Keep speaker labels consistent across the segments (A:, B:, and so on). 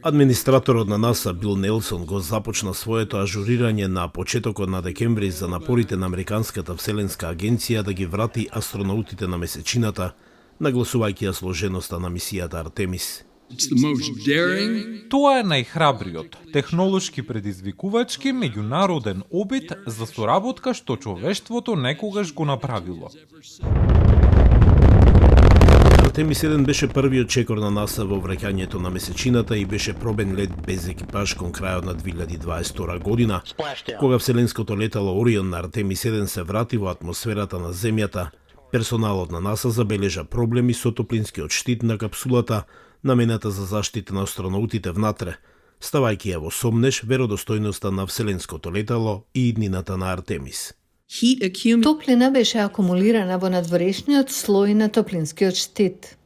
A: Администраторот на НАСА Бил Нелсон го започна своето ажурирање на почетокот на декември за напорите на Американската вселенска агенција да ги врати астронаутите на месечината, нагласувајќи ја сложеноста на мисијата Артемис.
B: Тоа е најхрабриот, технолошки предизвикувачки меѓународен обид за соработка што човештвото некогаш го направило.
A: Артемис 1 беше првиот чекор на НАСА во враќањето на месечината и беше пробен лет без екипаж кон крајот на 2022 година, кога вселенското летало Орион на Артемис 1 се врати во атмосферата на Земјата. Персоналот на НАСА забележа проблеми со топлинскиот штит на капсулата, намената за заштита на астронаутите внатре, ставајќи ја во сомнеш веродостојноста на вселенското летало и иднината на Артемис.
C: Топлина беше акумулирана во надворешниот слој на топлинскиот штит.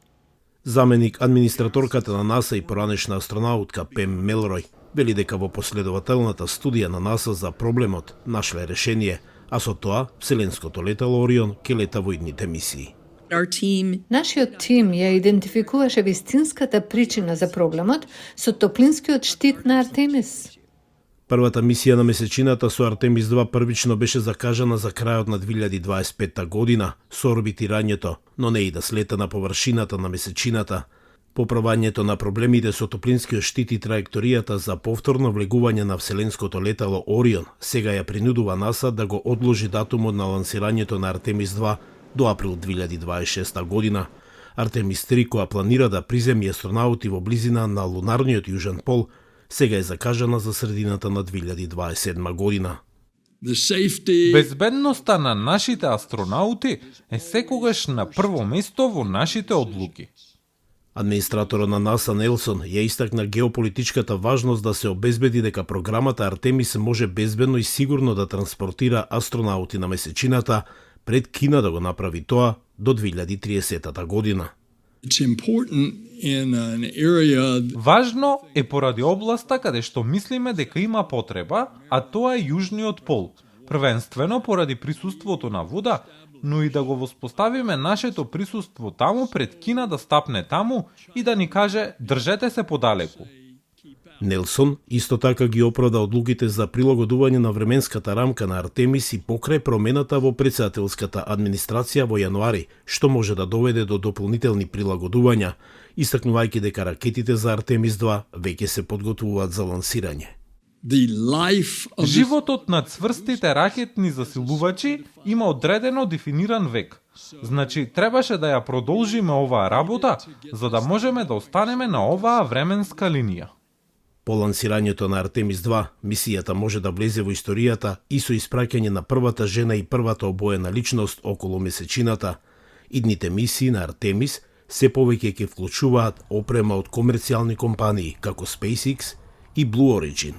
A: Заменик администраторката на НАСА и поранешна астронаутка Пем Мелрој вели дека во последователната студија на НАСА за проблемот нашле решение, а со тоа вселенското летало Орион ќе лета во идните мисии.
C: Нашиот тим ја идентификуваше вистинската причина за проблемот со топлинскиот штит на Артемис.
A: Првата мисија на месечината со Артемис 2 првично беше закажана за крајот на 2025 година со орбитирањето, но не и да слета на површината на месечината. Поправањето на проблемите со топлинскиот штит и траекторијата за повторно влегување на вселенското летало Орион сега ја принудува НАСА да го одложи датумот на лансирањето на Артемис 2 до април 2026 година. Артемис 3, која планира да приземи астронаути во близина на лунарниот јужен пол, сега е закажана за средината на 2027 година.
B: Безбедноста на нашите астронаути е секогаш на прво место во нашите одлуки.
A: Администраторот на НАСА Нелсон ја истакна геополитичката важност да се обезбеди дека програмата Артемис може безбедно и сигурно да транспортира астронаути на месечината, пред Кина да го направи тоа до 2030 година.
B: Важно е поради областа каде што мислиме дека има потреба, а тоа е Јужниот пол, првенствено поради присуството на вода, но и да го воспоставиме нашето присуство таму пред Кина да стапне таму и да ни каже држете се подалеку.
A: Нелсон исто така ги оправда одлуките за прилагодување на временската рамка на Артемис и покрај промената во претседателската администрација во јануари, што може да доведе до дополнителни прилагодувања, истакнувајќи дека ракетите за Артемис 2 веќе се подготвуваат за лансирање.
B: Животот на цврстите ракетни засилувачи има одредено дефиниран век. Значи, требаше да ја продолжиме оваа работа, за да можеме да останеме на оваа временска линија.
A: По лансирањето на Артемис 2, мисијата може да влезе во историјата и со испраќање на првата жена и првата обоена личност околу месечината. Идните мисии на Артемис се повеќе ќе вклучуваат опрема од комерцијални компании како SpaceX и Blue Origin.